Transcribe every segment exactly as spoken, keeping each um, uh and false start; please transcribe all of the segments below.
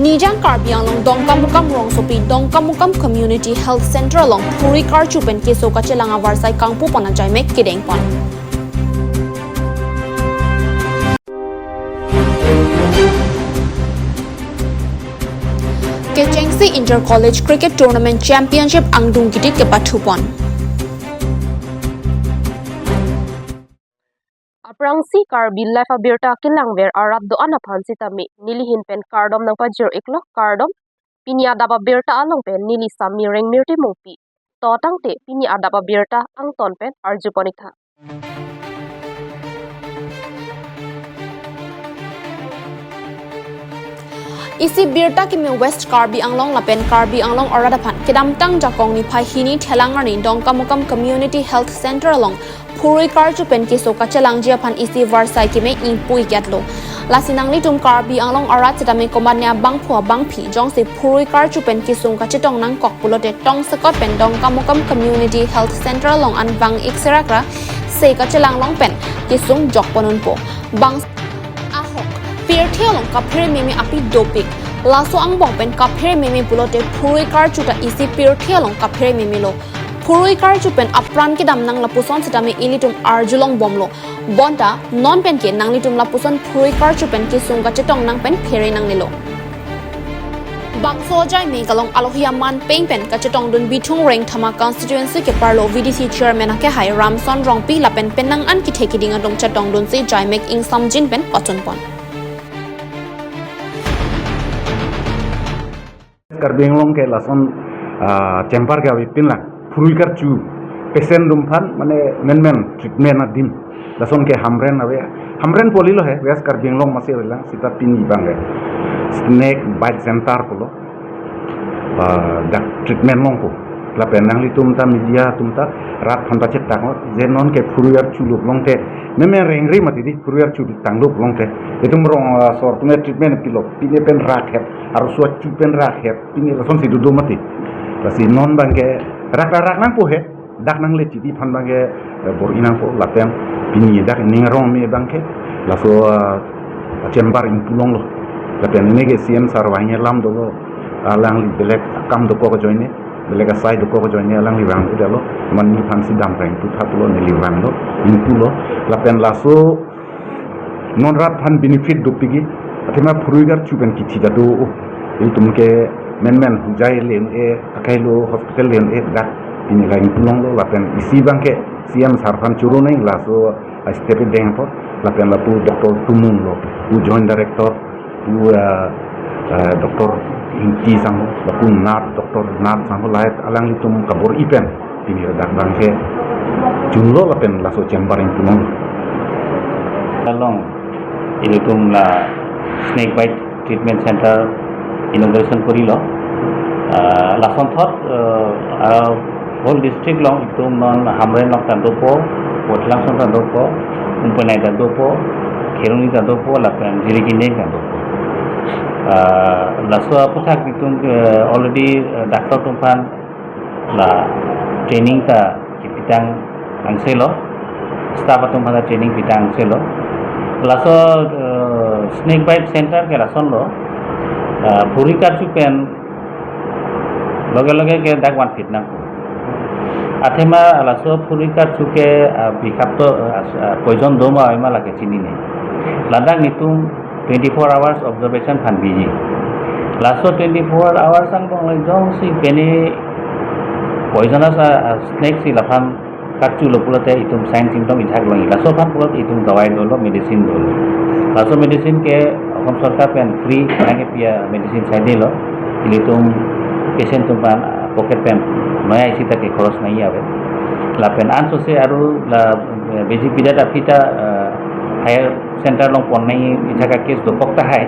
Nijang Karbi Anglong Dongkamukam rongsopi Dongkamukam Community Health Center along phurui karchu pen keso kachelang avarsai kangpu pon ajaimek kedeng pon. Kechengsi Inter College Cricket Tournament Championship angdung kitit kepathu pon. Aphrangsi Karbi Live abirta kelangver arat do-an aphan sitame nelihin pen kardom nangpajir iklo, kardom. Pini adap abirta along pen neli Sami Rengmirti Mongpi. To tangte pini adap abirta angton pen arju pon ik tha. Isi birta kimi West Karbi Anglong lapen Karbi Anglong arat aphan kedamtang Jakong niphai hini thelang arni Dongkamukam Community Health Center along phurui karchu pen keso kachelangji aphan isi varsai kimi ingpu ik-etlo. Lasi nanglitum Karbi Anglong arat sitame komatne abangphu abangphi jongsi phurui karchu pen kesung kachetong nangkok pulote tongsekot pen Dongkamukam Community Health Center along an vang ik serak ra se kachelang long pen kesung jok pon unpo. Bang ahok, pirthe along kaphere meme api dopik. Laso angbong pen kaphere meme pulote phurui karchu ta isi pirthe along kaphere meme lo. Phurui karchu pen apran kedam nang lapuson sitame ilitum arjulong bomlo. Bonta non pen ke nanglitum lapuson phurui karchu pen kesung kachetong nang pen phere nangnelo. Bangso ajaimek along alohi aman peng pen kachetongdun Bithung Rengthama Constituency keparlo V D C Chairman akehai Ramson Rongpi lapen penang an kethe keding atum chetongdunsi ajaimek ingsamjin pen pachun pon. Karbi Anglong ke lason, ah, chamber ke avepinlang. Phurui karchu patient atum aphan mane menmen treatment adim. Lason ke Hamren ave. Hamren poli lo he, West Karbi Anglong masi avelang, seta pini abang ke Snake Bite Center pulo. Ah, dak treatment longpo. Lapen nanglitum ta media atum ta rat aphan ta chetak non, je non ke phurui karchu lok longte. Meme rengri mati di phurui karchu tang lok longte. Itum rong, ah, sor atum treatment pilo, pine pen rak het, arloso chu pen rak het. Pini lasonsi dodo mati. Lasi non abang ke rak rak rak nangpo he. Dak nangle chiti aphan abang ke, eh, bor-i nangpo lapen pini dak ning arong me abang ke. Laso, ah, chamber ingpu longlo. Lapen ne ke C M sir vangji alam dolo. Alangli belek akam dokok ajoine. Belek asai dokok ajoine alangli vang-u detlo. Mane nephan si dam reng pu thaplo neli vanglo. Ingpulo. Lapen laso non rat aphan benefit dopik ke, athema phurui karchu pen kithi ta do-o. Itum ke menmen jai le-un-e, akai lo hospital le-un-e dak pini la ingpu longlo lapen isi abang ke C M sir aphan choro nang laso, ah, step deng apot lapen lapu Doctor Tumung lo, pu joint director, pu, ah, ah, Doctor Ingti sangho, lapu nurse, Doctor nurse sangho lahai alanglitum kabor-i pen. Pini dak abang ke chunlo lapen laso chamber ingpu longlo. Along ilitum la snake bite treatment center inauguration korilo. Ah, lasonthot, ah, ah, whole district along itum non Hamren along ta dopo, Voitlangso ta dopo, Umpenai ta dopo, Kheroni ta dopo, lapen Jirikindeng ta dopo. Ah, laso aputhak itum, eh, already, eh, doctor atum aphan la training ta kipitang angselo, staff atum aphan ta training pitang angselo. Laso, eh, snake bite center ke lasonlo, eh, phurui karchu pen loge loge ke dak vanphit nang. Athema laso phurui karchu ke, eh, bishakto, eh, as-, eh, poison do ma ave ma lake chinine. Ladak netum twenty-four hours observation aphan biji. Laso twenty-four hours angbong le jongsi pene poisonous, ah, ah, snake si laphan karchu lo pulote itum sign symptom ithak longji. Laso aphan pulote itum dawai dolo, medicine dolo. Laso medicine ke Assam sorkar pen free nangkepi a medicine saidelo. Ilitum patient atum aphan, ah, pocket pen noi isi ta kekhoros nangji ave. Lapen ansose aru la, eh, B J P data aphi ta, eh, higher center along pon nangji ithak a case dokok tahai.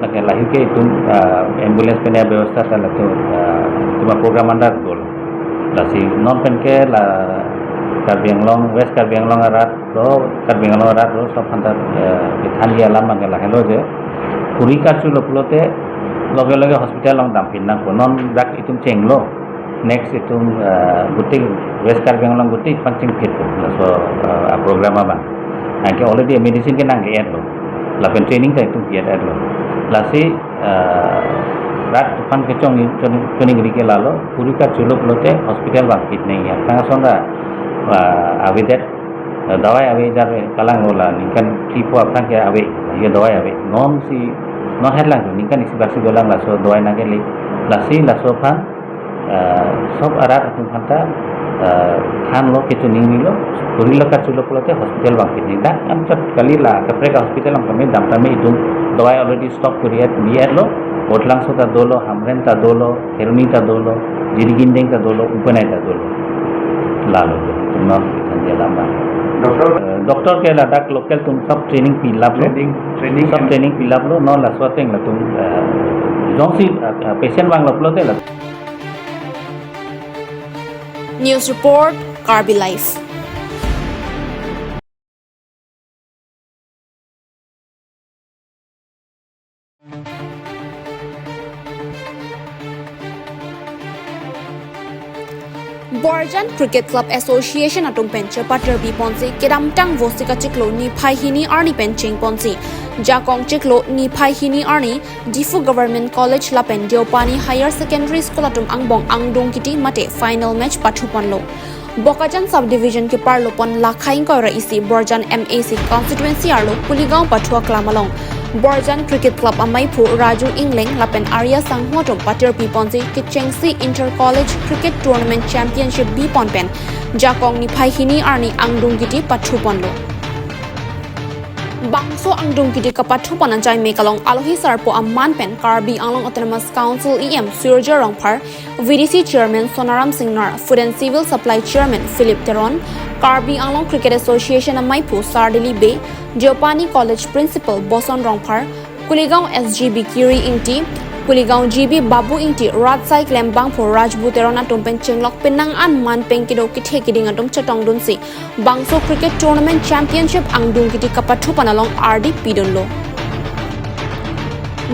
Lake lahei ke itum, ah, ambulance pen a-vyavastha ta latum, ah, itum a-program under dolo. Lasi non pen ke la Karbi Anglong, West Karbi Anglong arat lo, Karbi Anglong arat lo, sob aphan ta, ah, kethanji alam abang ke lahelo je. Phurui karchu lo pulote loge loge hospital along damphin nangpo. Non dak itum chenglo. Next itum, ah, guteng West Karbi Anglong guteng pangcheng phit laso, ah, a-program abang. Anke already medicine ke nangke-etlo. Lapen training ta itum ke-etlo. Lasi, ah, rat aphan kechong ni, chong, choningri ke lalo, puri kacholo pulote hospital bangkit nangji. Aphrang ason ra, ah, avedet, ah, dawai ave jar kalang lo la, ningkan three four aphrang ke ave, ye dawai ave. Non si, non het lang, ningkan isi bak si dolang laso dawai nangkele. Lasi laso aphan, ah, sob arat atum aphanta, ah, thanlo, kechoningrilo, puri lo kacholo pulote hospital bangkit nangji. Dak amchot kali la kaprek hospital ang kami dam kami itum dawai already stock kuri-et, bi-etlo, Vothatlangso ta dolo, Hamren ta dolo, Kheroni ta dolo, Jirikindeng ta dolo, Umpanai ta dolo. Lalo je, itum non ikan dia lama. Doctor? Eh, doctor ke ladak local atum sob training pilaplo. Training, training Sob and training pilaplo, non laso ateng latum, eh, jongsi, eh, patient vanglo pulote la. News report, Karbi Live. Borjan Cricket Club Association atum pen chepatirpi ponsi kedamtang Vosik achiklo niphai hini arni pen cheng ponsi jakong chiklo niphai hini arni Diphu Government College lapen Deopani Higher Secondary School atum angbong angdung kiti mate final match pathu ponlo. Bokajan Subdivision keparlo pon lakhai ingkoi ra isi Borjan M A C constituency arlo Kuligaon pathu aklam along Borjan Cricket Club amaiphu Raju Engleng lapen Arya Sangho atum patirpi ponsi kechengsi Inter College Cricket Tournament Championship bi pon pen jakong niphai hini arni angdung kiti pathu ponlo. Bangso angdung kiti kapathu pon ajai mek along alohi sarpo aman pen Karbi Anglong Autonomous Council E M Surjya Rongphar, V D C Chairman Sonaram Singnar, Food and Civil Supply Chairman Philip Teron, Karbi Anglong Cricket Association amaiphu Sardili Bey, Deopani College Principal Boson Rongphar, Kuligaon S G B Kiri Ingti, Kuligaon G B Babu Ingti, Ratsai Klembangphu Rajbu Teron atum pen chenglok penang an man pen kedo kethe kiding atum chetongdunsi bangso cricket tournament championship angdung kiti kapathu pon along ardi pidunlo.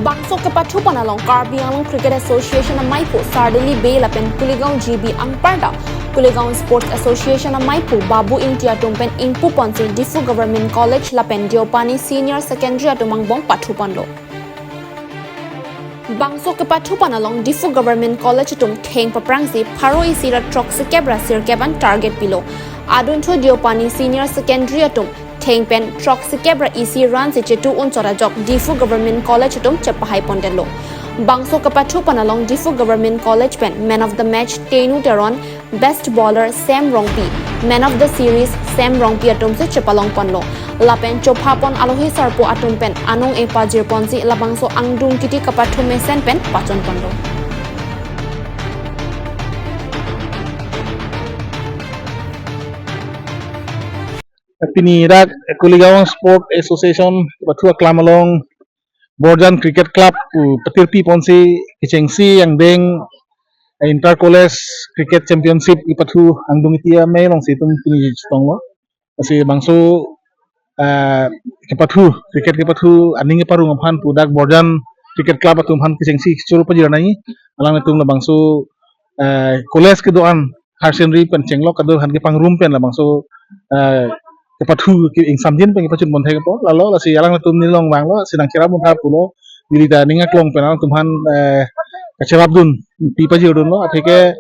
Bangso kapathu pon along Karbi Anglong Cricket Association amaiphu Sardili Bey lapen Kuligaon G B anparta Kuligaon Sports Association amaiphu Babu Ingti atum pen ingpu ponsi Diphu Government College lapen Deopani Senior Secondary atum angbong pathu ponlo. Bangso kapathu pon along Diphu Government College atum theng paprangsi pharo isi ra throksikep ra sirkep an target pilo. Adunthu Deopani Senior Secondary atum theng pen throksikep ra isi run si chetu unchot ajok Diphu Government College atum chepahai pondetlo. Bangso kapathu pon along Diphu Government College pen Man of the Match Tenu Teron, Best Bowler Sam Rongpi, Man of the Series Sam Rongpi atum si chepalong ponlo. Lapen chopha pon alohi sarpo atum pen anong e pajir ponsi labangso angdung kiti kapathu mesen pen pachon ponlo. Pini dak Kuligaon Sport Association pathu aklam along Borjan Cricket Club pu patirpi ponsi kechengsi angdeng, eh, Inter College Cricket Championship ipathu angdung kiti amei alongsi itum pini chetonglo. Lasi bangso, eh, kepathu, cricket kepathu aning keparong aphan pu dak Borjan Cricket Club atum aphan kechengsi choro pajir nangji. Alanglitum labangso, eh, college kedo-an higher secondary pen chenglok kedo-an kepangrum pen labangso, eh, kepathu ke ingsamjin pen kepachun pon thek po. Lalo lasi alanglitum nelong vanglo, si nangcherap montha pulo, neli ta ning aklong pen alangtum aphan, eh, kacherapdun, pi pajirdunlo. Atheke,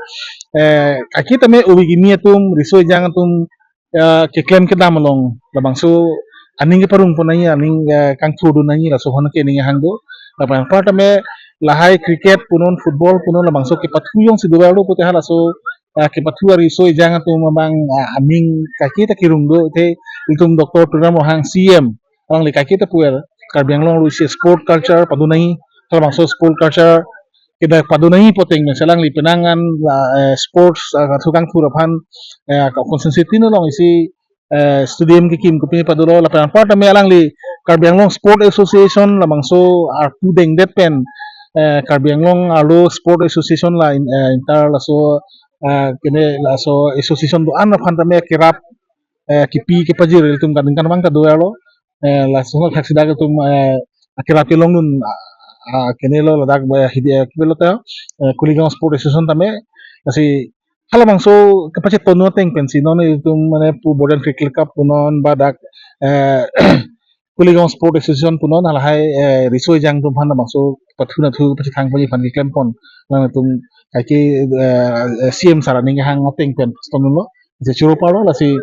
eh, kaki tame obi kimi atum, riso ejang atum, eh, keklem kedam along labangso aning keparong pon nangji, aning, eh, kangthurdun nangji, laso ahon ke ning hang do. Lapen anpar tame lahai cricket punon, football punon, labangso kepathu jongsi dover do pute halaso, eh, kepathu ariso ejang atum abang, eh, aning kaki ta kerung do, te ilitum Doctor Tuliram Ronghang C M alangli kaki ta puer, Karbi Anglong arlo isi sport culture padu nangji, labangso sport culture kedo padu nangji apoteng pen si alangli penang an la, eh, sports, eh, kangthur kangthur aphan, eh, ka consensus tin along isi, eh, stadium kekim kopine padulo. Lapen anpar tame alangli Karbi Anglong Sport Association labangso arpu dengdet pen, eh, Karbi Anglong arlo Sport Association la in, eh, Inter laso, eh, kene laso association do-an aphan tame kerap, eh, kipi kepajir ilitum kaningkan vang ta doverlo. Eh, laso thaksi dak itum, eh, akerap kelongdun, ah, ah, kene lo ladak ba hidi, eh, kepilo ta, eh, Kuligaon Sport Association tame. Lasi halabangso kepachethon ateng pensi non itum mane pu Borjan Cricket Club punon ba dak, eh, Kuligaon Sport Association punon halahai, eh, riso ejang atum aphan labangso pathu nathu pachethang ponji aphan keklem pon. Alangtum kaike, eh, C M sir aning kehang ateng pen ston lo. Je choro parlo lasi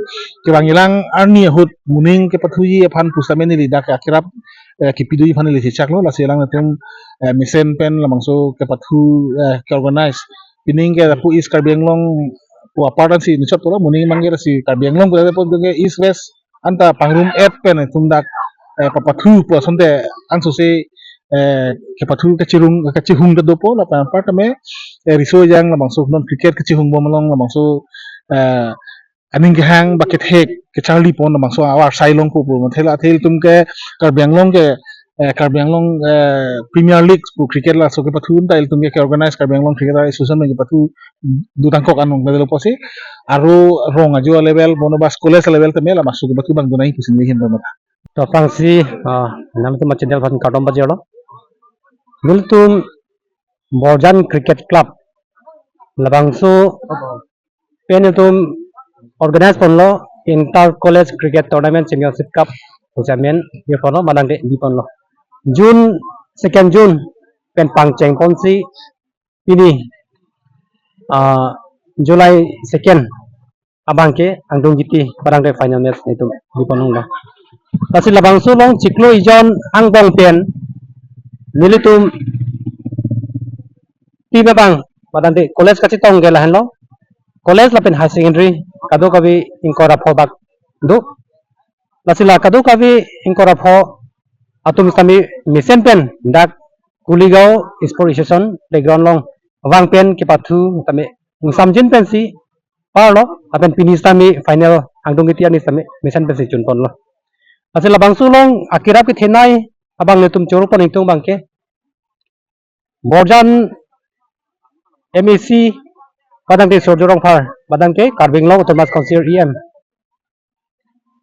kevang ilang arni ahut moning kepathuji aphan pusitame neli dak akirap, eh, kepidoji aphan neli chechaklo lasi alangtum, eh, mesen pen labangso kepathu, eh, ke-organize. Pining ke lapu East Karbi Anglong pu apart ansi nichot pura moning mangge lasi Karbi Anglong pura pun ke East West anta pangrum et pen atum dak, eh, papathu pu asonte angsose, eh, kepathu kachirung kachihung ta dopo lapen apart tame, eh, riso ejang labangso non cricket kachihung bom along labangso, eh, aning kehang ba kethek kecharli pon labangso avar sai longpo pu mathela athel atum ke Karbi Anglong ke, eh, Karbi Anglong, eh, Premier League pu cricket laso kepathu anta ilitum ke organize Karbi Anglong Cricket Association pen kepathu dutangkok anong lelo pusi aro rong ajo level bono bas college level tame labangso kepathu abang dunai pusi neli hin matha. To aphrangsi, ah, nangtum channel aphan kardom pajirlo. Nelitum Borjan Cricket Club labangso pen itum organize ponlo Inter College Cricket Tournament Championship Cup pusi amen lir ponlo, madang ke bi ponlo. June, second June pen pangcheng ponsi pini, ah, July second abang ke Angdung Kiti padang de final match itum bi ponlo. Lasi labangso along chiklo ijon angbong pen nelitum team abang padang de college kachetong ke lahenlo. College lapen high secondary kadokave ingkoi ra pho bak do. Lasi la kadokave ingkoi ra pho atum sitame mesen pen dak Kuligaon Sport Association playground along vang pen kepathu tame ingsamjin pensi parlo lapen pini sitame final Angdung Kiti arni sitame mesen pensi chun ponlo. Lasi labangso along akirap kethenei abang nelitum choro pon ingtung abang ke Borjan M A C padang ke Surjya Rongphar padang ke Karbi Anglong Autonomous Council E M.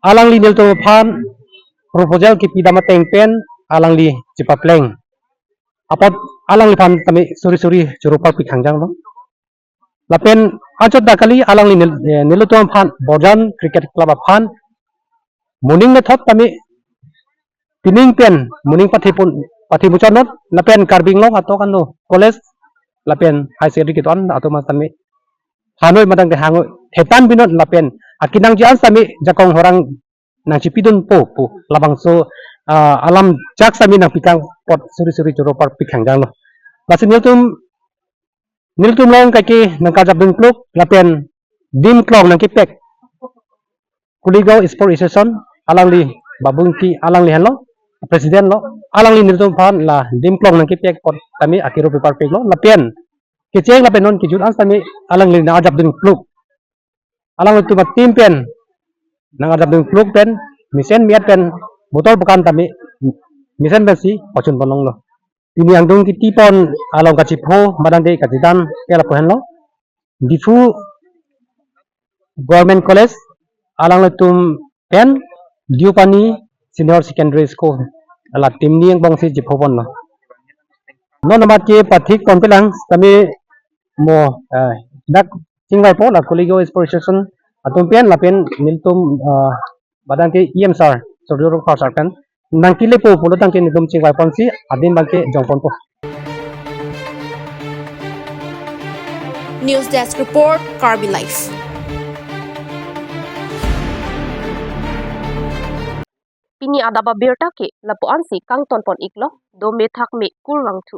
Alangli nelitum aphan proposal kepidam ateng pen alangli chepapleng. Apot alangliphan tame suri suri choro parpik hangjanglo. Lapen anchot dak kali alangli nel-, eh, nelitum aphan Borjan Cricket Club aphan moning methot tame pining pen moning pathe pon, pathe muchot non lapen Karbi Anglong atok ano college lapen high secondary kedo-an atum tame hanoi madang ke hangoi thetan binot lapen akinangji an sitame jakong horang nangchipidunpo pu labangso, ah, alam jak sitame nangpikang apot suri suri choro parpik hangjanglo. Lasi nelitum nelitum along kaike nangkarjapdun kluk lapen dim klong nangkepek Kuligaon Sport Association alangli Babungki alangli henlo, president lo, alangli nelitum aphan la dim klong nangkepek apot tame akero paper peklo lapen kecheng lapen non kejut an sitame alangli nangarjapdun kluk. Alanglitum a-team pen nangarjapdun kluk pen mesen miat pen botol bukan tame mesen pensi pachun ponlonglo. Pini Angdung Kiti pon along kachipho madang de kachidan ke lapu henlo. Diphu Government College alanglitum pen Deopani Senior Secondary School la team ni angbongsi chipho ponlo. Non amat ke pathik ponpelang tame mo, eh, dak chingvaipo la Kuligaon Sport Association atum pen lapen nelitum, eh, padang ke E M sir, Surjya Rongphar sir pen nangkelepo pulo tangte nelitum chingvai ponsi adim abang ke jong ponpo. News Desk Report, Karbi Live. Pini adap abirta ke lapu-ansi kangton pon iklo, dome thakme kurvangthu.